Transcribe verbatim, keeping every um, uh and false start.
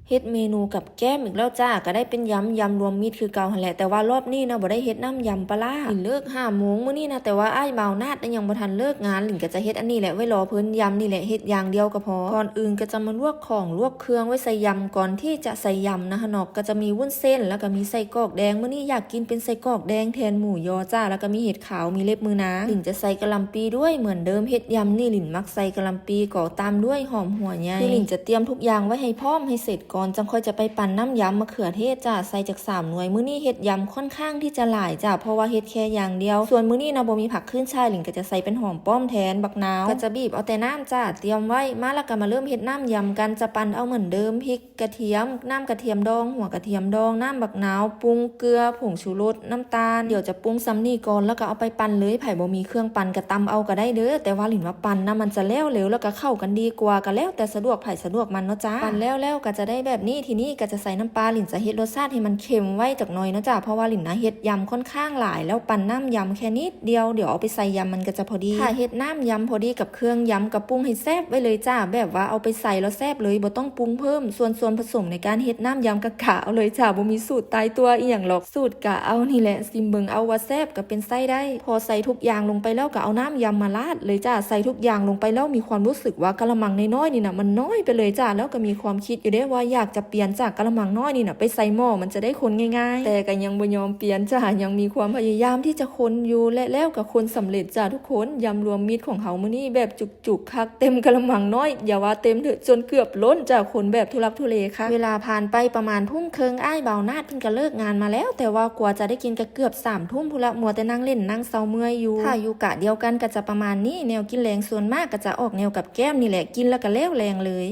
เฮ็ดเมนูกับแกล้มอีกแล้วจ้า ก็ได้เป็นยำ ยำรวมมิตรคือเก่าหั้นแหละ แต่ว่ารอบนี้นะ บ่ได้เฮ็ดน้ำยำปลาร้า หลินเลิกห้าโมงมื้อนี้นะ แต่ว่าอ้ายบ่าวนาดนะยังบ่ทันเลิกงาน หลินก็จะเฮ็ดอันนี้แหละ ไว้รอเพิ่น ยำนี่แหละ เฮ็ดอย่างเดียวก็พอ ก่อนอื่นก็จะมาลวกของ ลวกเครื่องไว้ใส่ยำ ก่อนที่จะใส่ยำนะคะเนาะ ก็จะมีวุ้นเส้น แล้วก็มีไส้กรอกแดง มื้อนี้อยากกินเป็นไส้กรอกแดงแทนหมูยอจ้า แล้วก็มีเห็ดขาว มีเล็บมือนาง หลินจะใส่กะหล่ำปีด้วย เหมือนเดิม เฮ็ดยำนี่หลินมักใส่กะหล่ำปี ก็ตามด้วยหอมหัวใหญ่ คือหลินจะเตรียมทุกอย่างไว้ให้พร้อมให้เสร็จก่อน จังค่อยจะไปปั่นน้ำยำมะเขือเทศจ้า ใส่จักสามหน่วย มื้อนี้เฮ็ดยำค่อนข้างที่จะหลายจ้า เพราะว่าเฮ็ดแค่อย่างเดียว ส่วนมื้อนี้นะบ่มีผักขึ้นฉ่าย หลินก็จะใส่เป็นหอมป้อมแทน บักนาว ก็จะบีบเอาแต่น้ำจ้า เตรียมไว้ มาแล้วก็มาเริ่มเฮ็ดน้ำยำกัน จะปั่นเอาเหมือนเดิม พริก กระเทียม น้ำกระเทียมดอง หัวกระเทียมดอง น้ำบักนาว ปรุง เกลือ ผงชูรส น้ำตาล เดี๋ยวจะปรุงส่ำนี่ก่อน แล้วก็เอาไปปั่นเลย ไผบ่มีเครื่องปั่นก็ตำเอาก็ได้เด้อ แต่ว่าหลินว่าปั่นนะมันจะแล้วเร็ว แล้วก็เข้ากันดีกว่า ก็แล้วแต่สะดวกไผสะดวกมันเนาะจ้า ปั่นแล้วแล้วก็จะได้แบบนี้ ทีนี้ก็จะใส่น้ำปลา หลินจะเฮ็ดรสชาติให้มันเค็มไว้จักหน่อยเนาะจ้า เพราะว่าหลินนะเฮ็ดยำค่อนข้างหลาย แล้วปั่นน้ำยำแค่นิดเดียว เดี๋ยวเอาไปใส่ยำมันก็จะพอดี ถ้าเฮ็ดน้ำยำพอดีกับเครื่องยำก็ปรุงให้แซ่บไว้เลยจ้า แบบว่าเอาไปใส่แล้วแซ่บเลย บ่ต้องปรุงเพิ่ม ส่วนส่วนผสมในการเฮ็ดน้ำยำก็กะเอาเลยจ้า บ่มีสูตรตายตัวอีหยังหรอก สูตรกะเอานี่แหละ ซิมเบิ่งเอาว่าแซ่บก็เป็นไส้ได้ พอใส่ทุกอย่างลงไปแล้วก็เอาน้ำยำมาราดเลยจ้า ใส่ทุกอย่างลงไปแล้วมีความรู้สึกว่ากะละมังน้อยๆนี่นะมันน้อยไปเลยจ้า แล้วก็มีความคิดอยู่เด้ว่าอยากจะเปลี่ยนจากกะละมังน้อยนี่นะไปใส่หม้อ มันจะได้คนง่ายๆ แต่ก็ยังบ่ยอมเปลี่ยนจ้า ยังมีความพยายามที่จะคนอยู่ และแล้วก็คนสำเร็จจ้าทุกคน ยำรวมมิตรของเฮามื้อนี้แบบจุกๆคัก เต็มกะละมังน้อย อย่าว่าเต็มเถอะ จนเกือบล้นจ้า คนแบบทุลักทุเลค่ะ เวลาผ่านไปประมาณทุ่มครึ่ง อ้ายบ่าวนาดเพิ่นก็เลิกงานมาแล้ว แต่ว่ากว่าจะได้กินก็เกือบสามทุ่มพุ้นละ มัวแต่นั่งเล่นนั่งเซาเมื่อยอยู่ ถ้าอยู่กะเดียวกันก็จะประมาณนี้ แนวกินแลงส่วนมากก็จะออกแนวกับแกล้มนี่แหละ กินแล้วก็แล้วแลงเลย